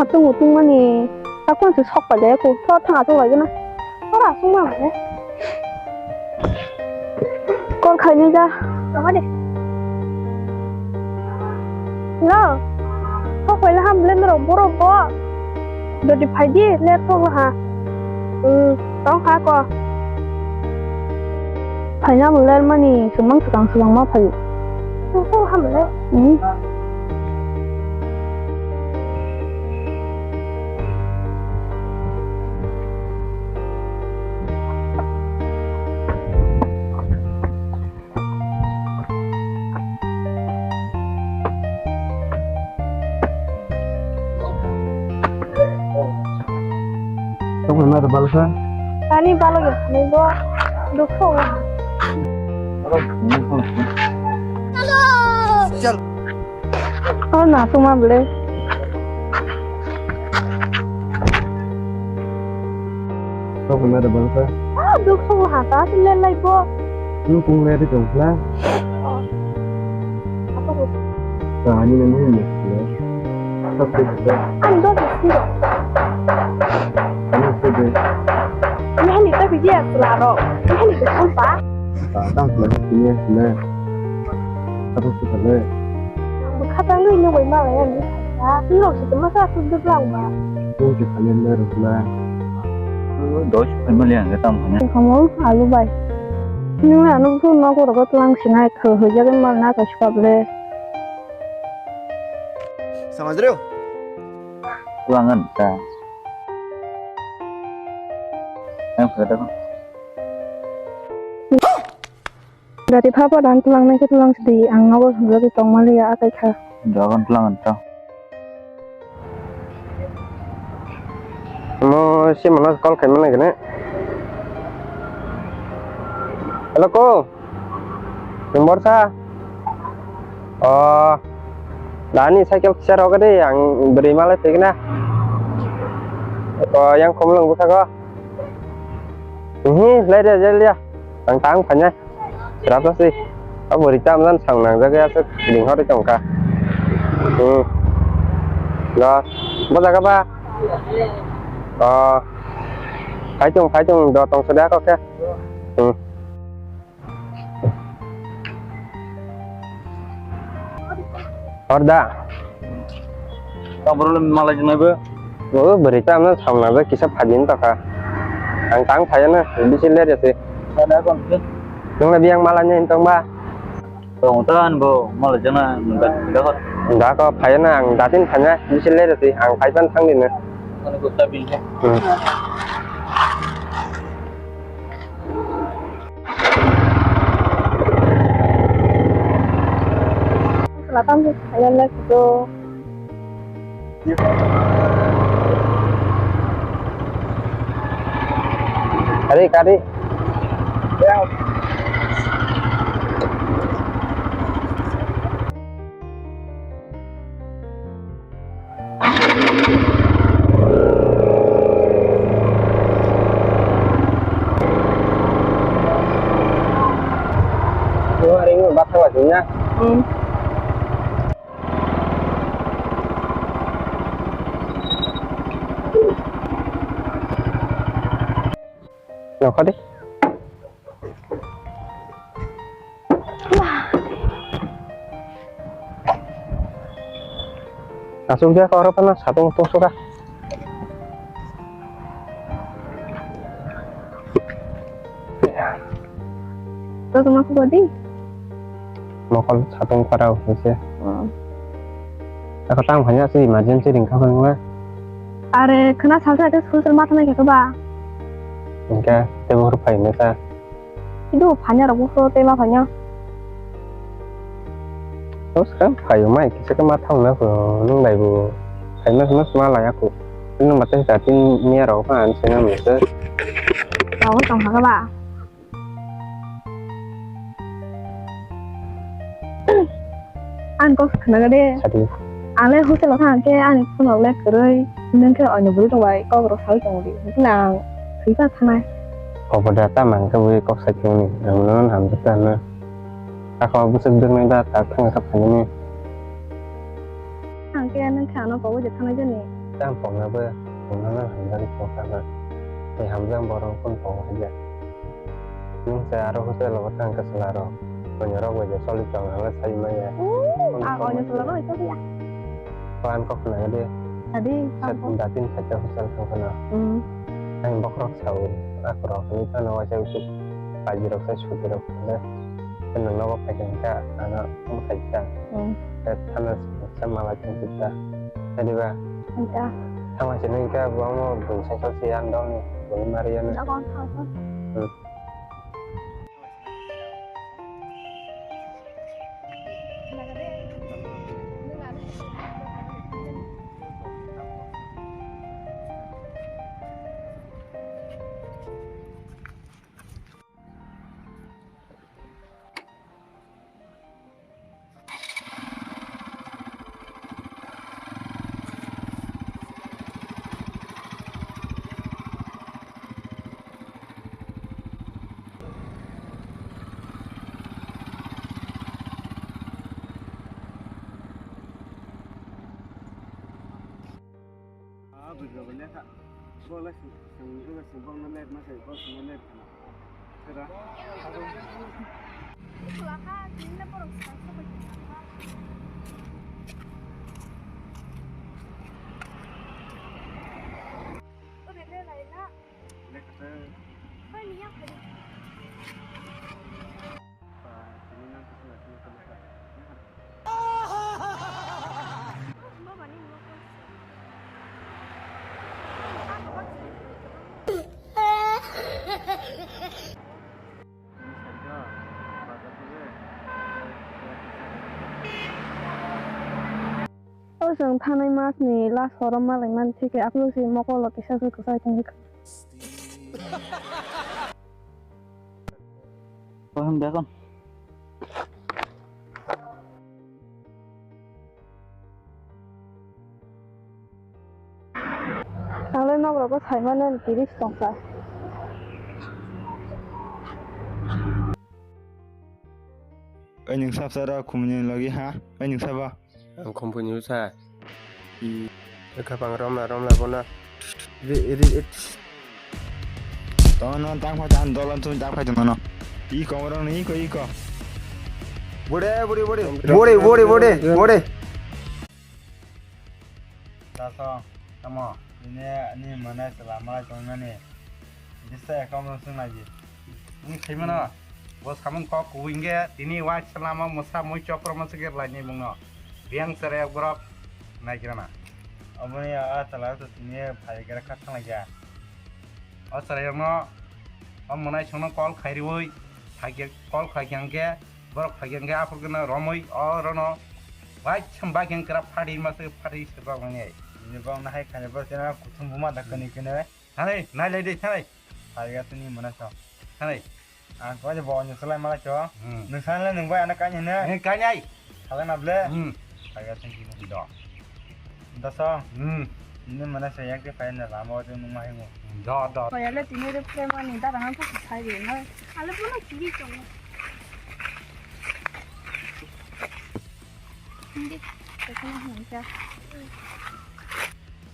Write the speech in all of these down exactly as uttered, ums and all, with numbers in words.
Atung utung mani, takon se sok pai jaya ko, thor thang atung lai gana. Thor asung ma mane. Call khaini ja. Tama de. Hello. Sok pai la ham le noro boro bo. Dodi phai di, le thok ha. Hmm, tong kha ko. Phaina bo ler mani, swmang swkang swkang ma phaio. Tong kha ham le. Hmm. Tongmani ma balsa? Ani balo ya, ni bo dukho. Chal. Oh, na tuma ble. Sok na da bangsa. Ah, duk sok ha ta le lai bo. Lu kung le de jong pla. Apa ko? Ta ani na ni ne. Sok de. Ani do de si do. Ani se de. Ani hani ta bi ya la ro. Ani hani de kun pa. Ta tang pla ni ne. Apa sih le? Bwkha tangwi nugwi malaya ni khaisa. Nokse tongma sa suk duk lang ba. Nokse khaina le rwkla. Doi suk khaima le ang tam khana. Kamo alu bai. Nung na nung tu nok ro tlang sinai khul hujak mal na ka sukap le. Samajreo. Tuangan ta. Em kata ko. Gari phapa dan tulang nai khe tulang sidi, ang nogo sumjagwi tongmaliya akai kha. Dogan tulang anto. Mo si mana call khai mana gini. Hello ko. Nomor sa. Oh. Dani cycle kisa roga de, ang beri malai pegna. Oh, yang komlong buka ko. Ini, lai dia, lai dia. Ang tang phanya. Serap sih. Abo rita amdan sang nang jaga asuk ding hori tongka. Hmm. Lo, bo jaga ba? Oh. Phaitung, phaitung, do tong sudah kok ya. Hmm. Hor da. Tabro le malai jinai bo. O beri ta amna samna be kisa phajin ta kha. Ang tang phaya na bisi le jase. Ada kon ke? Nung le biang malai ni tong ba. Tong ta an bo malai jana nung da da hor. Da ko phaya na ang datin phanya bisi le jase ang phai pan thang din na. Ano ko ta bin ke? Hmm. Selatan tuh saya lihat itu. Kari, kari. Ya. Ini hari ini batang lagi ya. Hmm. Nokha di. Asuk dia kau apa na satung tung suka. Terus rumah aku tadi? Mokol satung parau hise. Hmm. Ako tang phanya si emergency ring kha phang la. Are khna salsa ate school tel matha nai kha ba. Engke tebo hor phai me sa. Idu phanya rok buso tema phanya. Terus kan phai mai kisa ke matha na ko nung bai bu. Phai mas mas ma la ya ko. Nung mate sa tin mia rok phan sena me se. Rok tong kha ba. Ang kok khna de. Sadi. Ang le hostel o thang khe ani phone rok le kwrwi. Nung khe oino bwrwi rok bai kok rok sai tongo di. Bwkhe le ang thwi pa thanai. Kobo da ta mang khe bwi kok sai tongni. Ang no ham jata na. Ako bwswk dwknai da ta thang kha phainani. Ang khe nung khe ano kok je thanai jani. Tang pokna bo pokna nang hamjak tong kha na. Tei hamjak borok phone pok hai ya. Nwng se aro hostel o thang khe chwla rok. Buini rok bai je choli tong nang le sai manya. Ang oino chwla rok ito ya. Ko ang kok na de. Adi, Sat-, sampo. Datin sat hostel thang khe na. Hmm. Ang bokrok sao, akorok ni thana waisa usuk. Paji rok sai suti rok le. Nwng nogo phaikha hwnkha, ano omo khaikha. Hmm. Tei thana sa mala khe hwnkha. Khe diba? Hwnkha. Thangma sini hwnkha, bo omo bwrwi cycle se yang dong ni, bwrwi mari ya ni. Jagon thangkha. Hmm. Ah, bujo, bujo, lekha. Bo le sing, sing, sing, sing, bo le lekha, bo sing, bo le lekha. Sera. Lekha. O chwng thanai mas ni last horo malaimani theke aphuru se mokolo kisa se kwchai tongwi. Paham dia kan? Ang le nok rogo sai mano tiris tongkha. Oining sapsa ra khumni logi ha, oining saba. Ang company usa. I. Ekha pang romla, romla bona. Ri, ri, it. Tono tang phai tan dolan tun tang phai tono. Iko, iko, iko. Bode, bode, bode. Bode, bode, bode, bode. Daso, tamo, ini, ini mana selama tongani. Bisa account langsung lagi. Ini gimana? Bos kamu kok kuingge, ini wajib selama musa mui cokro masuk ke lainnya bungno. Biang serai borok naigrana. Aboni a tala to tini phai gra kha thang ya. O chwrairokno o mwnai songno call khairiwi, khaikhe, call khaikhe hwnkhe borok khaikhe hwnkhe aphuru kheno romwi orono waisa baikhe kwrak phatwi masa phatwi sirwk wngnai. Bini bokno hai khaina bo chwngno kuthum buma da kani kene. Thani, nailai de, thani. Phaiga tini mwnai song. Thani. Ang koi je bo nung salai malai cho. Hmm. Nung salai nung bai ana kanya ne. Eh, kanya ai. Salai na ble. Hmm. Kaya thank you. Do. Daso. Hmm. Ini mana saya ke kaya na lama tu nung mai ngo. Do, do. Kaya le tini re pre mani da rang tu sai de na. Ale pun kiri chong. Hindi.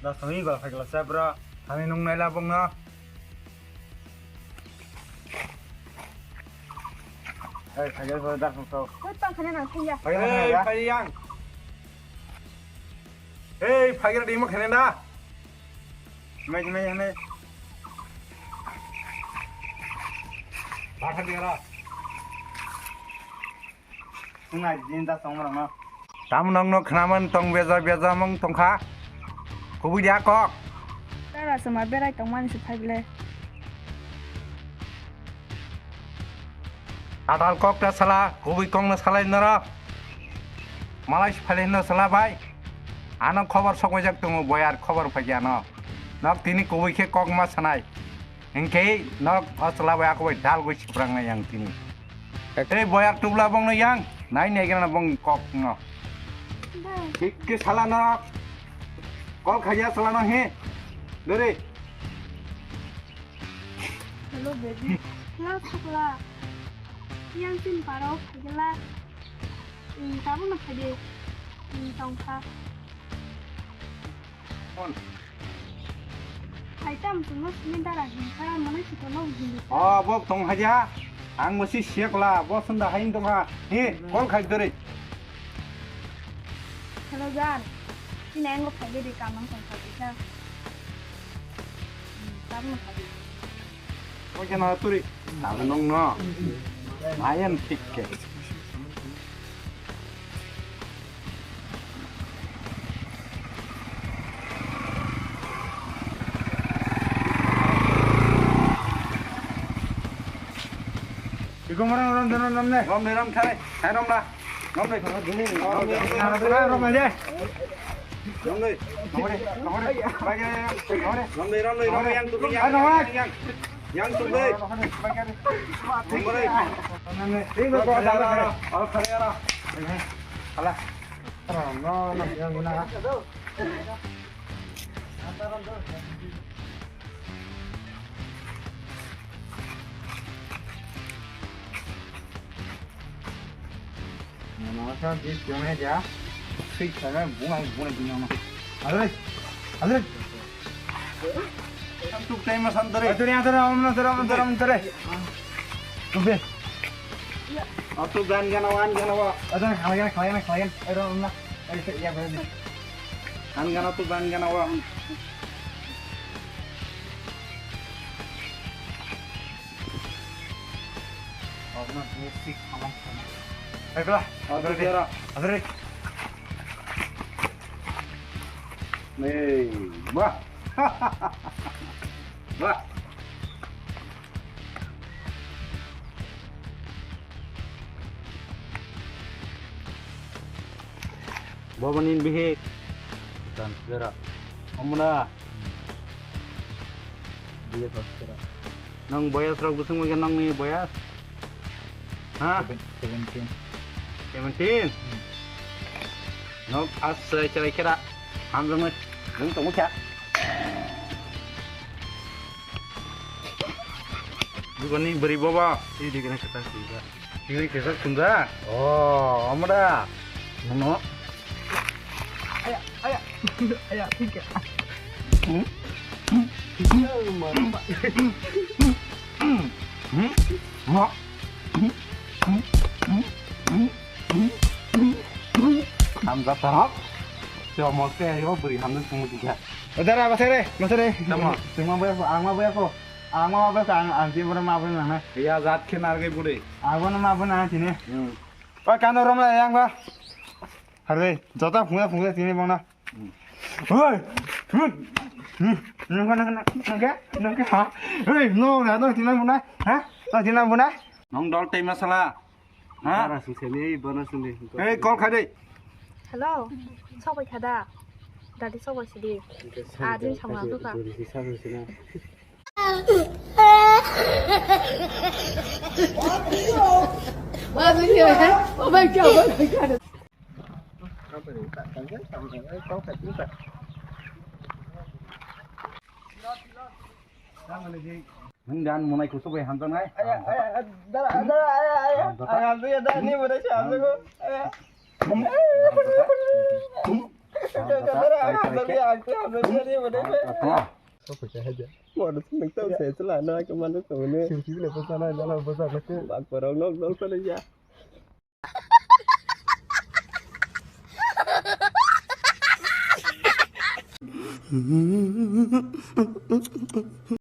Daso ni gol khai gala sa bro. Kami nung nai labong na. Hey, phaiya, phaiya, dar phung sok. Koi tang khane nang thangya. Phaiya, hey, phaiya. Phaiya yang. Hey, phaiya, di mo khane na. Mai, mai, mai. Ba khan di ra. Tamo nokno khnaman tong beja beja mung tongkha. Kubui dia kok. Tara sema berai tongmani se phaible. Adal kok ta sala, kubui kong na salai nara. Malai se phaile no sala bai. Ano khobor sokojak tongo, boyar khobor phaikhe ano. Nok tini kubui khe kok ma sanai. Hinkhe nok o chwla bai ako bai dal goi siprangnai yang tini. Ek- Tei boyak tubla bongno yang, nai nai gana bong kok no. Ki, ki sala no. Kol khaya sala no he. Dere. Hello baby. Hello sakla. Yang tin paro khagela. Hmm, tabuk no khade. Hmm, tongkha. Hai tam tungma simi dara hinka manai sito no hinka. Oh, bo tong haja. Ang masi siak la, bo sunda hain tong ha. He, call khai dori. Hello, jar. Sini ang ko phai de kam ang tong kha. Hmm, tam no phai. Oke, no, turi. Nang nong no. Mayan tik ke. Iko marang rom dano rom ne. Rom ne rom thare. Thai rom la. Rom ne. Rom ne. Rom ne. Rom ne. Rom ne. Rom ne. Rom ne. Rom ne. Rom ne. Rom ne. Yang tu yang. Yang tu. Rom ne. Rom ne. Rom ne. Rom ne. Hala. No, no, yang guna. Masa di tiang aja. Fix sana bunga bunga bunga. Adre. Adre. Tuk time santare. Adre adre om na adre om adre om adre. Oke. Atu gan gana wan gana wa. Adre khalai gana khalai gana khalai gana. Adre om na. Adre ya berani. Han gana tu gan gana wa. Ayo, bela. Ayo, bela. Nih, wah. Wah. Bobo ni bihik. Dan segera. Omra. Dia segera. Nang boyas rok busung mungkin nang ni boyas. Ha? Seventeen. Seventeen. Nok as cerai kira. Hamzang ni. Nang tunggu ya. Bukani beri bobo. Ini dia kena kertas juga. Ini kertas tunda. Oh, amada. Nono. Aya, aya. Aya, tiga. Hmm? Hmm? Hmm? Hamzat tarok. Coba mau ke ayo beri hamzat semua tiga. Dara, masere, masere. Tamo. Tamo boya ko, ang ma boya ko. Ang ma boya ko, ang, ang ti boya ma boya na. Ya, zat khe nargai budi. Ang boya ma boya na tini. Hmm. Oi, kano rom la yang ba. Hare, jota phungla phungla tini bong na. Hmm. Oi. Hmm. Hmm. Nungka, nungka, nungka, nungka, ha? Oi, no, na, no, tini bong na. Ha? No, tini bong na. Nong dol tei masala. Ha? Bara sung sini, bana sung di. Hey, call khai dei. Hello. Sok bai khada. Dadi sok bai sidi. Adin sama tu ka. Oh my God, oh my God. Nang dan monai kusu bai hamjaknai. Aya, aya, dara, dara, aya, aya. Hamjak. Ang hamjakya, dara, ni monai se hamjakgo. Aya. Hamjak. Dara, ang hamjakya, ang hamjakya, ni monai se. Hamjak. Wah, itu nang tahu saya celah, nah, kemana tuh ini? Sini, sini, lepas sana, jalan, lepas sana, tuh. Bak, barang, nok, nok, sana, ya.